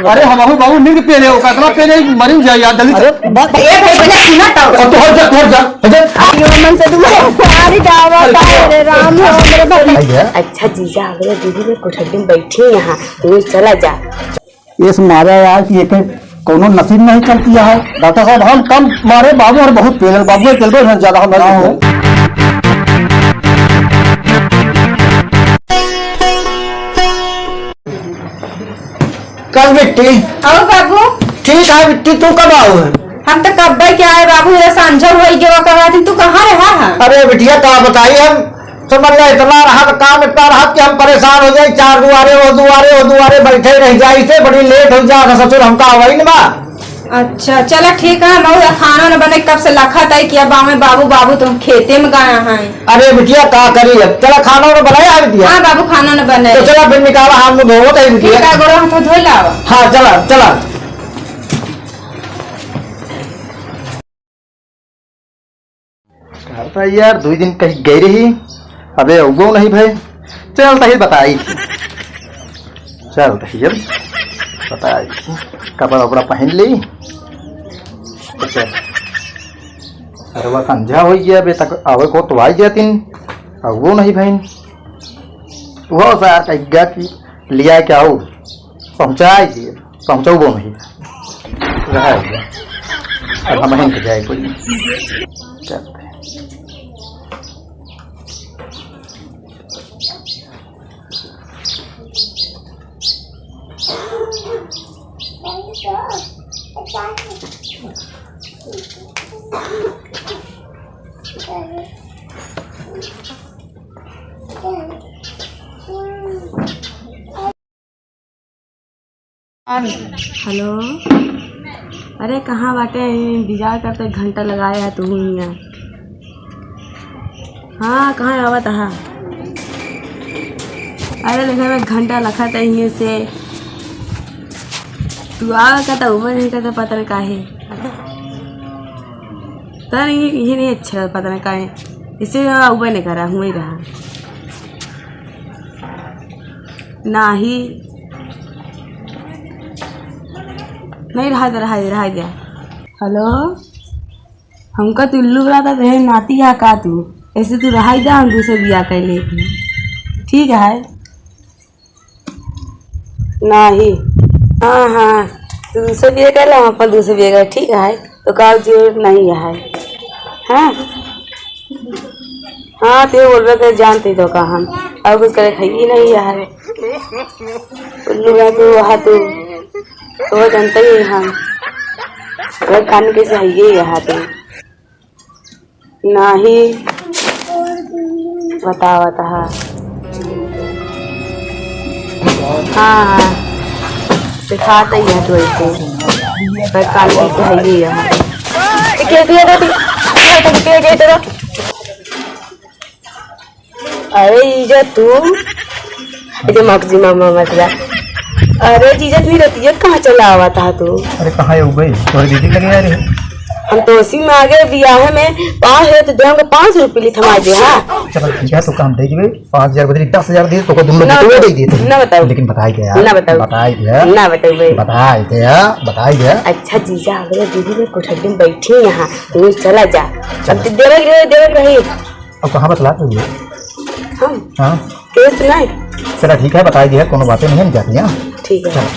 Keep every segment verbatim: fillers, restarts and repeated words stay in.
अरे हम बाबू, बाबू नींद पे रहे हो, कितना पे रहे, मरी जाए यार, जल्दी अरे चल। बात ए भाई, पहले सुना तो। अब तो हट जा, हट जा, हट जा। अरे मन से तुम्हारे प्यारी दावा का, अरे राम हो, मेरे भगवान। अच्छा जीजा, अगले दीदी में कोठरी में बैठी यहाँ, तू चला जा। इस मारा यार कि एक कौनो नसीब नहीं चलती है। डॉक्टर साहब, हम कम मारे बाबू और बहुत पेलल बाबू है, चलबे ना ज्यादा हम ना हो। कल बिट्टी। आओ बाबू। ठीक है बिट्टी, तू कब आओ है? हम तो कब्बे के आए बाबू, ये सांझा हो गया, कहा थी, तू कहाँ रहा है? अरे बिटिया, का बताई हम, समझ ले, इतना रहत, काम इतना रहत कि हम परेशान हो जाए, चार दुआरे, वो दुआरे, वो दुआरे बैठे रह जाए, इसे बड़ी लेट हो जात है ससुर, हमका वही न बा। अच्छा, चला ठीक है, हम और खाना न बने, कब से लखत है कि अब आवे बाबू, बाबू तुम खेते में गया है। अरे बिटिया, का करी अब, चला खाना न बनाया है बिटिया। हाँ बाबू, खाना न बने। तो चला फिर निकाला, हाथ मुँह धोवत है बिटिया। ठीक है, गोड़ हाथ धो लावा। हाँ, चला, चला। का बताई यार, दुई दिन कहीं गई रही, अबे अउबो नहीं भए। चल तही बताई, चल तही अब बताई, कपड़ा उपड़ा पहन ली। अच्छा, अरे वह संझा हो गया, अबे तक आवे को तो आई जातीन, अउबो नहीं भइन। वो सार कह गया कि लिया के आओ, पहुँचाई दिए, पहुँचौबो नहीं। रहा है। अब हम ही जाए कोई। चलते हैं। हेलो, अरे कहाँ बाटे? इंतजार करते घंटा लगाए है तू हियाँ। हाँ, कहाँ आवत हा? अरे देखा, मैं घंटा लखत है हियाँ से, तू आवे का तो उबे नहीं करता, पता नहीं काहे। पता नहीं, ये नहीं अच्छा, पता नहीं काहे। इससे उबे नहीं करा, हुए ही रहा। नाही। नहीं, रहा दे, रहा दे, रहा दे। हेलो, हमका तू उल्लू बुलाता रहे, नाती हा का तू? ऐसे तू रहा ही जा, हम दूसरे बियाह कर लेती। ठीक है। नाही। हाँ, हाँ, तू दूसरे बियाह कर ले, हम अपन दूसरे बियाह कर, ठीक है। तो का जरूरत नहीं है। हाँ? हाँ, तू बोलबे कर, जानती तो का हम। और कुछ करे खाई नहीं यार। उल्लू ना तू, वहाँ तू। तो जानते ही हम। वह कान के चाहिए यहाँ तू। नाही। बतावत हा। हाँ, हाँ। सिखाते ही है तो ऐसे। वह कान के चाहिए यहाँ। के, के, के, के, के, के, अरे जीजा तू, ए जे मौक जी मामा मत जा। अरे जीजा तू रतिया कहाँ चला आवत हा तू? अरे कहाँ है वो गई? तोरे दीदी लगे आ रहे। हम तो उसी में आगे बियाह में पाँच है तो दे हमको पाँच सौ रुपये ली थमा दे, हाँ। चल ठीक है, तो काम दे देबे, पाँच हजार बदली दस हजार दे, तो को तुम लोग ना तो बताओ। दे देते। ना बताओ। लेकिन बताई दे यार। ना बताओ। बताई दे। ना बताओ बे। बताई दे यार, बताई दे। अच्छा जीजा, अगले दीदी में कोठरी में बैठी यहाँ, तू चला जा। चल। अब देवे के रहे, देवे के रही। अब कहाँ बतला तू ये? हम? हाँ। केस नहीं। चला ठीक है, बताई दिया, कोनो बातें नहीं, हम जाती हैं। ठीक है। चल।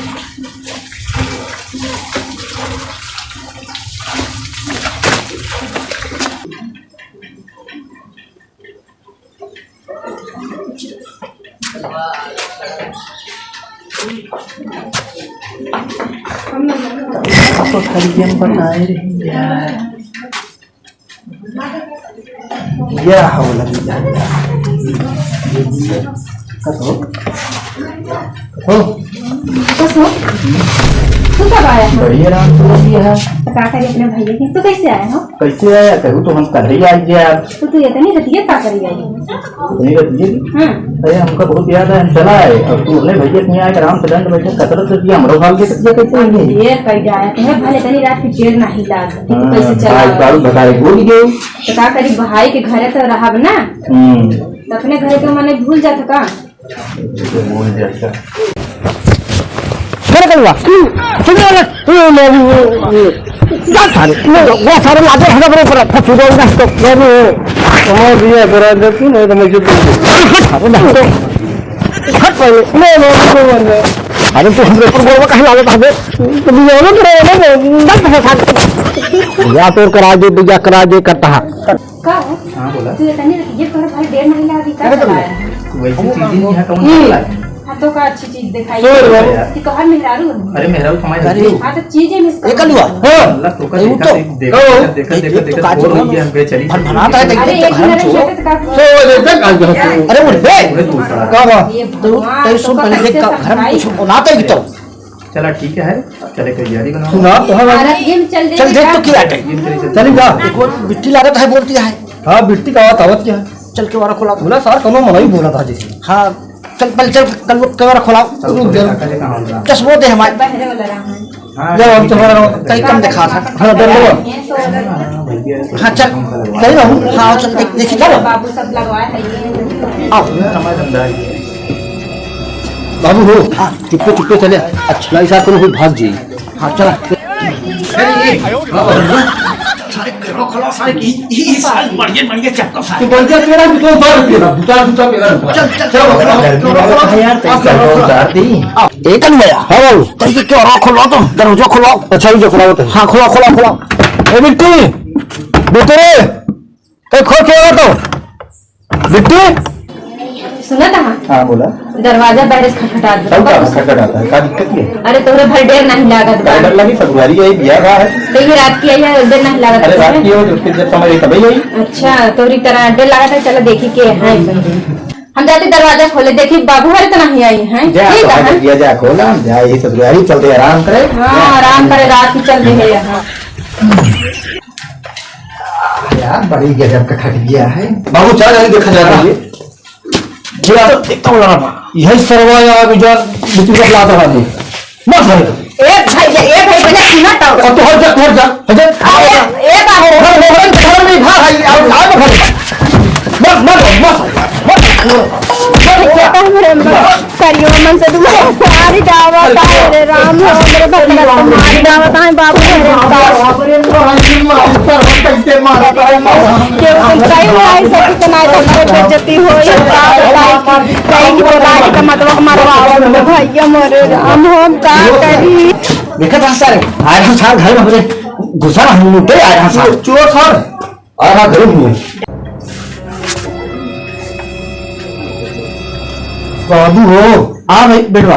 तो खरीदन बनाए रही यार। या हो लगी जाए। कतो? कतो? कतो? तू कब आया? बढ़िया राम से लगी है। तो का करी अपने भैया की? तू कैसे आया हो? कैसे आया? कहूँ तो हम कल ही आ गया। तो तू इतनी रतिया का करी आई? इतनी रतिया की? हाँ। अरे हमका बहुत याद है, हम चला आए। अब तू अपने भैया के यहाँ आके आराम से दंड बैठे, कसरत से किया, हमरो हाल के किया, कैसे होंगे? ये कह जाए, तुम्हें भले इतनी रात की देर नहीं लाग। हाँ, कैसे चला? आज दारू भगाए गोली गयो। तो का करी, भाई के घरे तो रहब ना। हम्म। तो अपने घरे के मने भूल जात का? भूल जात का। अरे कलवा, सुन, सुन, अरे, ये, ये, ये, ये, जा सारे, ये, वो सारे लागे हैं, बड़े, बड़े, फंसी गए, उधर तो, ये, ये, ये। हमारे भैया, करा दे तू, नहीं तो मैं इज्जत दूंगा। अरे, नहीं तो, हट पहले, नहीं, नहीं, नहीं, नहीं, नहीं। अरे, तू हमरे ऊपर गोड़वा काहे लावत है बे? तो भैया, ना, ना, ना, ना, दस पैसा खा। या तो करा दे, भैया, करा दे, करता है। का हो? हाँ, बोला। तू इतनी रखी, ये तोहरे भाई डेढ़ महीना अभी का अरे, चला है? वैसी चीजें यहाँ कौन हम्म। चला है? हाँ, तो का अच्छी चीज दिखाई सो दे रहा है। कि तोहर मेहरारू है। अरे, मेहरारू तो हमारे अरे। हस्बैंड। हाँ, तो चीजें मिस कर ये कलुआ। हाँ। मतलब, तो का अरे, वो देखा, तो देखा, कहो। देखा, देखा, ये, देखा, ये तो बोल काजू रही है, हम पे चली। भनभनाता है, देखा, अरे, देखा, एक हम मिनट, छोड़ो। ये तो का सो, ये देख, आज यहाँ अरे, उठ बे। पूरे दूसरा। का बा? ये तू, भगवान, तेरी तो सुन, का पहले देख, कैसे का घर में सफाई कुछ बनाता है तो। चला, ठीक है, अब चले तैयारी बनाओ। सुना तो है बाबू। अरे, ये चल दे चल देख तो बेटा। क्या है। ये चले, चले। चली जा। एक और बिट्टी लागत है, बोलती है। हाँ, बिट्टी का बात आवत क्या है? चल, केवाड़ा खोला। बोला सार, कौनो मनई बोला था जैसे। हाँ, चल, पहले चल, कल वो केवाड़ा खोला। चल, रुक तो जा। देखा, देखा, हाँ, हाँ। चश्मो दे हमारे। बहरे वाला रहा है। हाँ, जाओ, हम ठीक है। तुम्हारा कहीं कम दिखा था। हाँ, डर लो। हाँ, भैया, हाँ, चल। कहीं रहूँ। हाँ, चल, देख, देखी, चलो। बाबू सब लगवा है, ये। आओ। हमारा धंधा है। बाबू हो, हाँ। चुप्पे चुप्पे चले। अच्छा। नहीं साहब, कोनो कोई भाग जाई। हाँ, चला। सारे करो खलास, सारे की, ई, ई साल बढ़िया, बढ़िया चक्कर सारे। तू बढ़िया तेरा भी दो बार रुपया ना, दूसरा, दूसरा मेरा रुपया। चल, चल, चल, चल, चल, चल, चल, चल, यार, चल, चल, चल, चल, चल, चल। ए कन्हैया। हाँ बाबू। तई के क्यों रहो, खोलो तो, दरवाजा खोलो। अच्छा, ये खोला होता है। हाँ, खोलो, खोलो, खोलो। ए बिट्टी, बेटे रे, ए खोल के आओ तो। बिट्टी? सुना था? हाँ, बोला। दरवाजा बाहर से खटखटात बा। सब का खटखटाता है, का दिक्कत है? अरे, तोहरे भर डेर नहीं लागत बा। का डर लगी? फरवरी है, बियाह बा है। तो ये रात की आई है, डेर नहीं लागत अरे, बा। रात की हो तो फिर जब समय तभी आई। अच्छा, तोहरी तरह डेर लागत है, चलो देखी के है। हम जाते दरवाजा खोले, देखी बाबू हरे तो नहीं आई है। जा, ठीक है। जा, जा, खोला, जा, ये ससुरारी चलते आराम करे। हाँ, आराम करे, रात की चल रही है यहाँ। यार, बड़ी गजब का खटिया है। बाबू, चल, नहीं देखा जा रहा है। जी, आ तो देखता हूँ, लगा। यही सरवा या अभी जा, बिजली का लाता है जी। मत हट। ए भाई, ए भाई, बजा सुना तो। अब तो हट जा, हट जा, हट जा। अरे, ए बाबू। घर में, घर में, घर में, घर है, अब, अब घर। मत, मत, मत, मत। ये तो हमरे अंदर करियो मन से तुम्हारे मारी जावत है रे राम, हो हमरे भगवान को मारी जावत है बाबू रे बाप। केहू तुम कहीं भाई से कितना तुम्हारे बेइज्जती होई, का बताई कि कहीं की बताई का मतवा मरवाओ भैया मोरे राम, हम का करी। देखा था सारे, आए हम सारे घर में हमरे घुसा हम लूटे आए हम सारे। चोर सारे। आ रहा घर में। बाबू हो। हाँ भाई, बेटवा।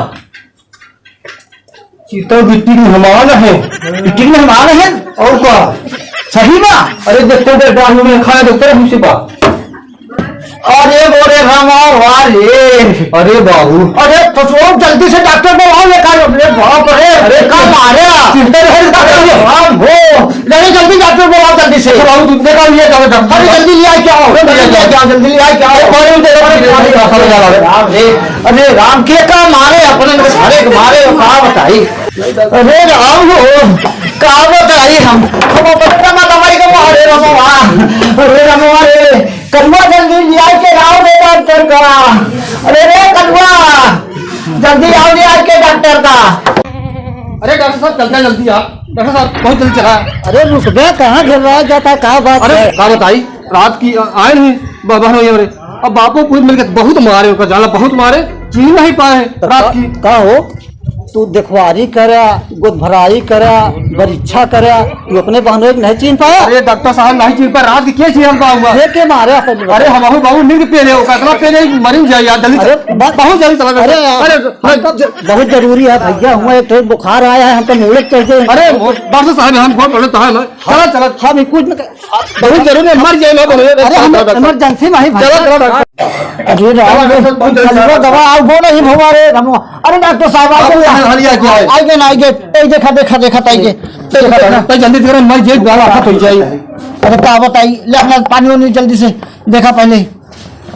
ये तो बिट्टी मेहमान है। बिट्टी मेहमान है? और का? सही बा? अरे, देखते बेटा, हम लोग खाए, देखते हमसे बा। अरे मोरे रामा, वाह रे। अरे बाबू। अरे तो सो जल्दी से डॉक्टर बुलाओ, ये का, अरे बाप रे, अरे का मारे? चिंता नहीं, डॉक्टर। राम हो। जल्दी, जल्दी डॉक्टर बुलाओ, जल्दी से। अच्छा बाबू, तुम देखा, ये जाओ, डॉक्टर। अरे जल्दी ले आके आओ, जल्दी ले आके आओ, जल्दी ले आके आओ। अरे बाबू, देखो, अरे, अरे, अरे, अरे, राम रे, अरे राम के का मारे, अपने में सारे के मारे, का बताई? अरे राम हो, का बताई हम? हम अपने का माता माई का मारे, राम, अरे राम, अरे। कलुआ जल्दी लिया के लाओ रे डॉक्टर का। अरे रे कलुआ, जल्दी आओ लिया के डॉक्टर का। अरे डॉक्टर साहब, चलता है जल्दी आप। डॉक्टर साहब, बहुत जल्दी चला। अरे रुक बे, कहाँ घेर रहा जाता है, का बात अरे है? का बताई, रात की आ-, आए नहीं, ब-, बहन होई हमरे। अब बापो पूरी मिल के बहुत मारे, ओकर जाला बहुत मारे, चीन नहीं पाए रात की। का हो? तू देखवारी करा, गोदभराई करा, बरीक्षा करा, तू अपने बहनोई के नहीं चीन पाया? अरे डॉक्टर साहब, नहीं चीन पाया, रात के के चीन पाऊंगा? ये के मारे अपन? अरे हम बाबू, बाबू नींद पे रहे हो, कितना पे रहे, मरी जाए यार, जल्दी अरे, चल। बहुत जल्दी चला अरे, जाता। अरे, हमको ज-, बहुत जरूरी है भैया, हुआ एक ठो बुखार आया है, हमको मुड़े चढ़ गए। अरे, वो डॉक्टर साहब, हम बहुत बड़े तो है ना। चला, चला। हम कुछ न बहुत जरूरी है, मर जाए ना, बोले। अरे, हम इमरजेंसी में ही भाई। चला, चला, डॉक्टर। अरे राम रे, बहुत जल्दी चलो, चला। दवा आओ, बोलो ही भगवान रे, राम। अरे डॉक्टर साहब, आओ, आओ, हाल, हाल, ये क्या है? आइए ना, आइए। ए, देखा, देखा, देखा, ताई के। देखा, देखा, ताई, जल्दी करो, मर जाए, गाला हाथ हो जाए। अरे, का बताई, ले अपना पानी वानी जल्दी से देखा पहले।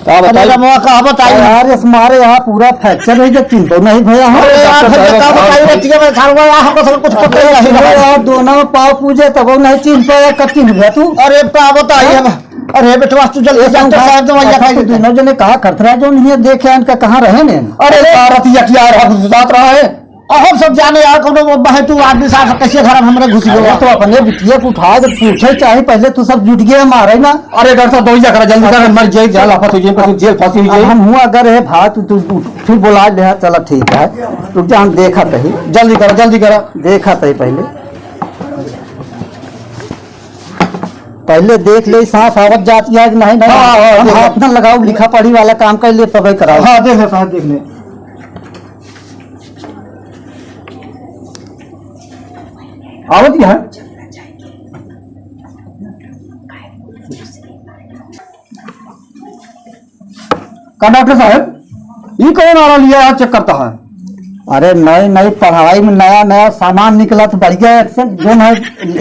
का अरे बताई? रमवा, का बताई? अरे यार, इस मारे यहाँ पूरा फ्रैक्चर हो गया, चिंता नहीं भैया। अरे यार, डॉक्टर भैया, साहब, का बताई, बताओ। रतिया में झाड़ुआ, यहाँ हमको सब कुछ पता ही नहीं अरे लगा। यार, दोनों में पाँव पूजे, तब वो नहीं चिन्ह पाया, कब चिन्ह गया तू? अरे, का बताई हम? अरे बेटवा, तू जल्दी ए, डॉक्टर साहब, दवाइयाँ अच्छा, खाइए। दोनों जने कहा करत रहा, जो नहीं है, देखे इनका कहाँ रहे ने? अरे, अरे, सारा तिया किया रहा, घुसात रहा है। अब सब जाने यार, कोनो बहे तू आदमी साहब कैसे घर में हमरे घुस गया? अरे तो अपने बिटिया को उठा के पूछे चाहे, पहले तू सब जुट गए मारे ना। अरे डॉक्टर साहब, दवाई करा, जल्दी करा, मर जाए, जान आफत हो जाए, जेल फांसी हो अब जाए। हम हुआ अगर है भाई, तू, तू उठ, फिर बुला ले, हाँ, चला ठीक है, रुक जा, हम देखा तही। जल्दी करा, जल्दी करा। देखा तही पहले। पहले देख ले, सांस आवत जाती है कि नहीं, नहीं। हाँ, हाँ, हम देख ले। हाथ ना लगाओ, लिखा पढ़ी वाला काम कर ले, तबे कराओ। हाँ, देख ले साहब, देख ले। आवत ही है। का डॉक्टर साहब, ई कौन आला लिया है, चेक करता है? अरे नई नई पढ़ाई में नया नया सामान निकला तो बढ़िया, एक से जो है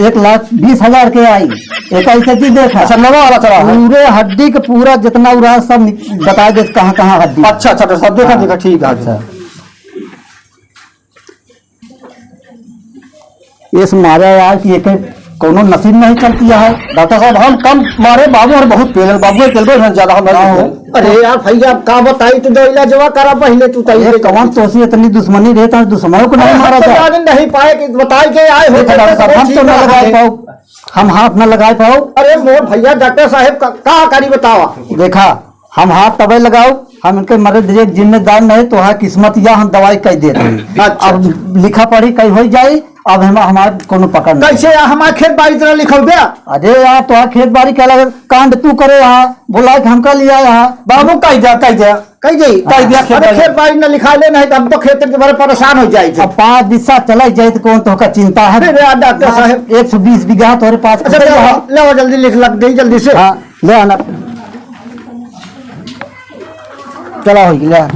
एक लाख बीस हजार के आई, एक ऐसे चीज देखा। अच्छा, नवा वाला चला है। पूरे हड्डी के पूरा जितना उरा सब नि-, बता दे कहाँ कहाँ हड्डी। अच्छा, अच्छा, डॉक्टर साहब, देखा, हाँ। देखा, ठीक है। अच्छा। इस मारे यार कि एक कोनो नसीब नहीं चलती है। डॉक्टर साहब, हम कम मारे, बाबू और बहुत पेलल, बाबू के पेलबे में ज्यादा हम नहीं हाँ। पेलल। अरे यार भैया, अब का बताई, तू दो इलाजवा करा पहले, तू तई अरे के कौन तोसी इतनी दुश्मनी रहे तो दुश्मनों को नहीं अरे मारा हम तो जाए। जाने नहीं पाए कि बताई के आए हो, देखो डॉक्टर साहब, हम तो ठीक ना है। लगाए पाओ, हम हाथ ना लगाए पाओ। अरे मोर भैया डॉक्टर साहब का, का करी बतावा? देखा, हम हाथ तबे लगाओ, हम इनके मरे दिए जिम्मेदार नहीं, तो हाँ किस्मत या हम दवाई कह देते हैं। अच्छा, अब अच्छा। लिखा पढ़ी कहीं हो जाए, अब हम हमारे कोनो पकड़ नहीं। कैसे यार हमारे खेत बाड़ी तरह लिखल बे? अरे यार तो खेत बाड़ी क्या लगे, कांड तू करे यहाँ, बोला कि हमका लिया यहाँ। बाबू कह दे, कह दे। कह दे? कह दिया खेत अरे बाड़ी। खेत बाड़ी न लिखा ले नहीं तो हम तो खेत के बारे परेशान हो जाए थे। अब पाँच बिस्सा चला जाए तो कौन तो का चिंता है? अरे यार डॉक्टर साहब। एक सौ बीस बीघा तोरे पास अच्छा, खुद ले ही आओ, है। ले आओ, जल्दी लिख लग गई, जल्दी से। हाँ। ले आना। चला होई, ले आ।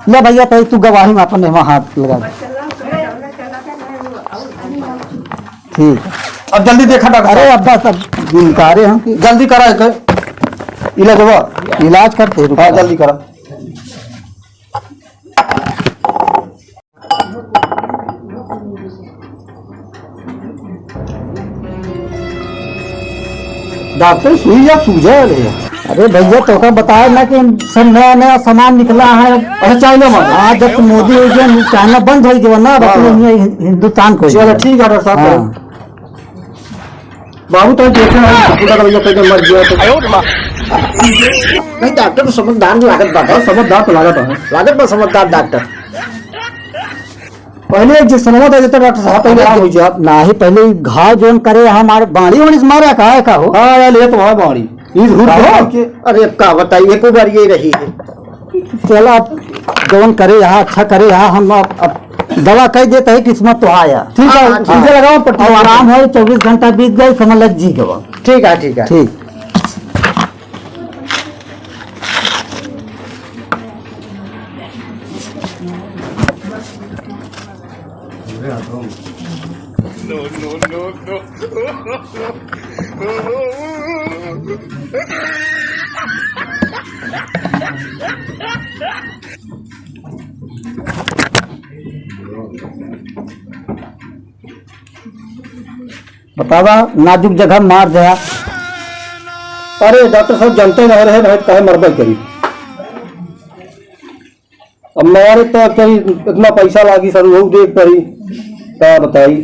ले भैया, तई तू गवाही में अपन एमा हाथ लगा दे। ठीक। अब जल्दी देखा डॉक्टर अरे साहब। अब्बा, सब इनकारे हम कि जल्दी करा एकर इलाजवा। इलाज करते रुको। हाँ, जल्दी करा। डॉक्टर सुई या सूझे वाले हैं। अरे भैया, तोका बताए ना कि सब नया नया सामान निकला है। अच्छा, चाइना माल। हाँ, जब से मोदी हो गया, चाइना बंद हो गया ना, अब हाँ, अपने हाँ। हिंदुस्तान को हो चलो, गया। ठीक है डॉक्टर साहब। हाँ। बाबू तो देखे हैं, पूरा भैया पैदल मर गया तो। नहीं, डॉक्टर तो समझदार लागत बा। हाँ, समझदार तो लागत है। लागत बा समझदार डॉक्टर। पहले एक इंजेक्शनवा दे देता डॉक्टर साहब, पहले आराम हो जात। नाही, पहले ई घाव जौन करे, हमारे बाड़ी वाड़ी से मारा का है का हो? हाँ यार, ये तो है बाड़ी। ई झूठ हाँ। बोल के। अरे का बताई, एको बार ये रही है। चला, अब जौन करे यहाँ, अच्छा करे यहाँ, हम अब, अब दवा कह देता है, किस्मत तो आया। ठीक है, हाँ, ठीक है। टीका लगाओ, पट्टी अब आराम है, चउबीस घंटा बीत गए, समझ लग जी गवा। ठीक है, ठीक है। ठीक। बतावा, नाजुक जगह मार दिया। अरे डॉक्टर साहब, जानते नहीं रहे, नहीं तो कहे मरबे करी। अब मारे तो कहीं इतना पैसा लागी सर, वो देख पड़ी, का बताई।